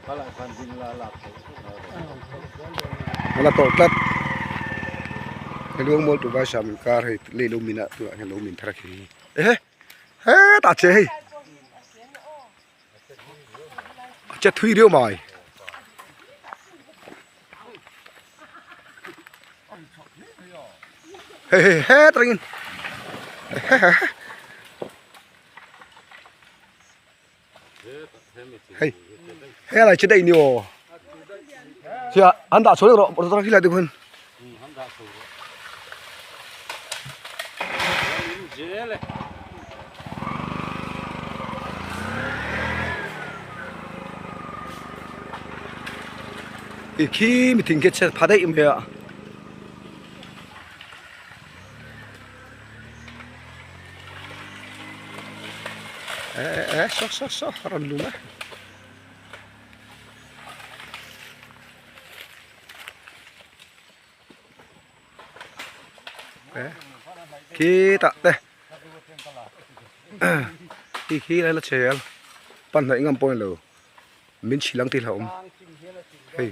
A la tawlh tlat he luangmual tur vaisam inkar hei lei lo min ah tunah hian lo min thar a khi ehe hetah che hei a che thui riau mai. Hei hei het rengin hei helai chu daih ni aw chhia an dah chho deuh rawh rawh khi lai deuh khan ih khi mi thing khi chhe pha daih mai a. Eh eh saw saw saw a rawn lum a. Eh khitah te khi khi lai la chel pan hnaih ngam pawh a ni lo min chhilh ang tih hlauhawm hei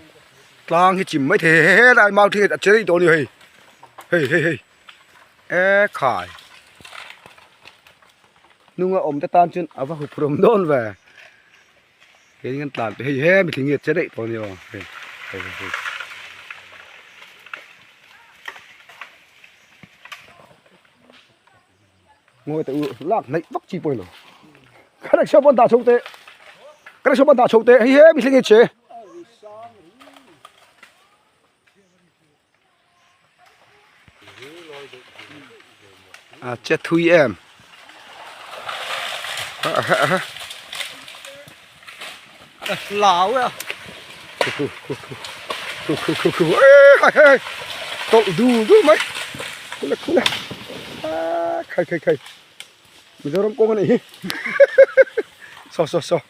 tlang hi chim mai thei he helai mau thing a che daih tawh a ni hei hei hei hei. E khai hnunga awm te tan chuan a va huphurh awm dawn ve keini kan tlan hei he mithing hi a che daih tawh a ni aw hei hei hei hei. Ngawi teh u lak hnaih vak chi pawh a ni lo ka rickshaw pawn dah chho teh ka rickshaw pawn dah chho teh hei he mithing hi a che. A che thui em lau a khu khu khu khu khu khu khu ê hai hai tawlh du du mai khu le khu le a khai khai khai Mizoram kawng a nih hi saw saw saw.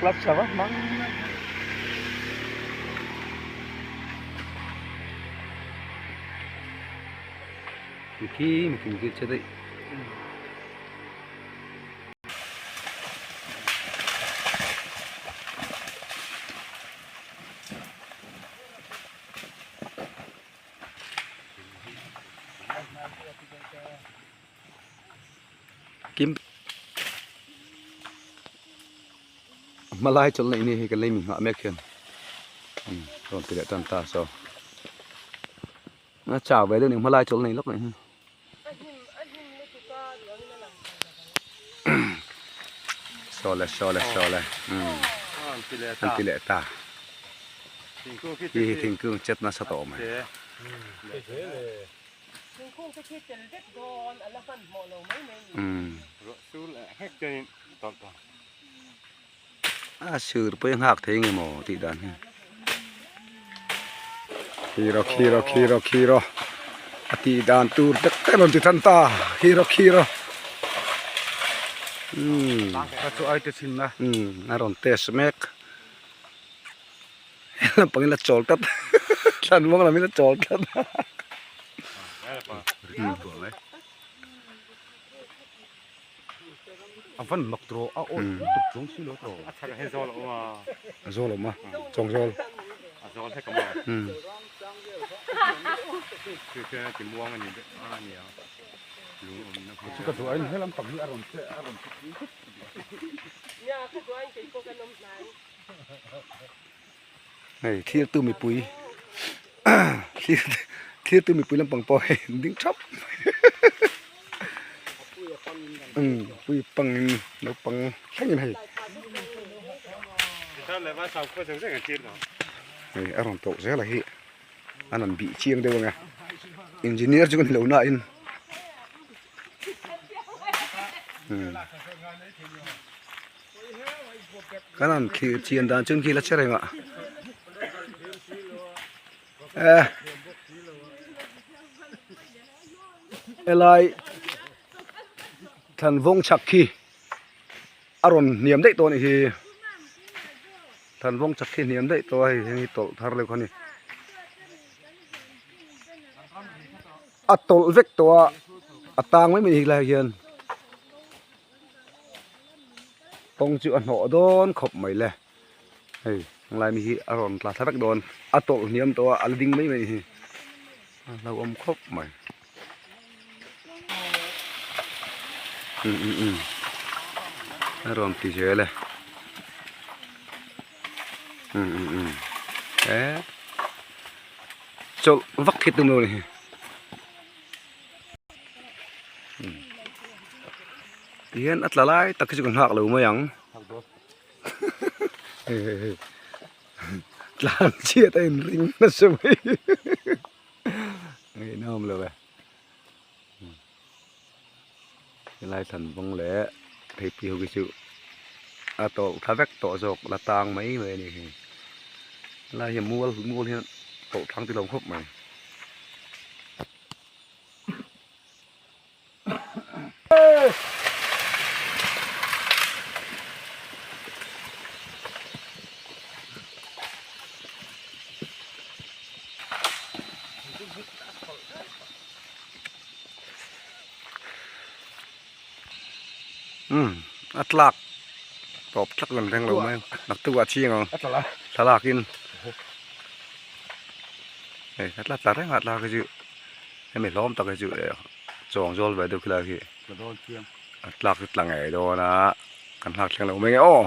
Clutch a va hmang khi mi thing khi che daih. Kim hmalai chawlh neih ni hei kan lei mi nghah mek hian rawn ti leh tan ta saw a chau ve deuh a ni hmalai chawlh nei lawk leh hi. Saw le saw le saw le an ti leh ta hi hi thingkung chet nasa tawh mai. A sir pawh hi a nghak thei nge maw tih dan hi. Khiro khiro khiro khiro a tih dan tur tak tak a rawn ti tan ta khiro khiro umm umm a rawn test mek naupang in a chawl tlat thlan muang lam in a chawl tlat. A van mak tawh a awi lutuk chuang si lo tawh. A chhak ah hian zawl a awm a. A zawl a awm a, chawng zawl. A zawl hlek a maw? Chu chuan a ti muang a ni deuh a nia. Lung awm na hmun. Chu ka duh aiin helam pang hi a rawn che a rawn che tui vek. Nia ka duh aiin kei pawh kan awm hnai. Hei thirtu mipui thirtu mipui lampang pawh hei an ding thap umm pui pangin naupang thlengin hei hei a rawn tawh zel a hi an rawn bih chiang deuh ang e engineer chu ka ni lo na in umm. Kan han thlir chian dan chuan khi la che reng a eh helai thlan vawng chhak khi a rawn hniam daih tawh a nih hi. Thlanvawng chak khi hniam daih tawh a hei heng hi tawlh thar leuh kha a ni. A tawlh vek tawh a, a tang mai mai a ni helai ah hian. Kawng chu a hnawh dawn khawp mai le. Hei helai mi hi a rawn tla thla vek dawn a tawlh hniam tawh a a la ding mai mai a ni hi a hlauhawm khawp mai um um um a rawn ti zel e um um um eh chawlh vak khi tum lo a ni hi. Tihian a tla lai tak hi chu ka nghak lo mai ang. Hei hei hei tlan chhiat a inring nasa mai ngaihnawm lo e helai thlan vawng leh theipui ho khi chu a tawlh thla vek tawh zawk la tang mai mai a ni hi helai hi mual mual hian tawlh thlang ti lo khawp mai. Umm a tlak tawp thlak lam reng lo mai naktuk ah ching ang thlalak in hei a tla tla reng a tlak hi chu. Hemi hlawm tak hi chu eh chawng zawl ve deuh khilai khi a tlak chu tla ngei dawn a kan hlak thleng lo mai nge aw.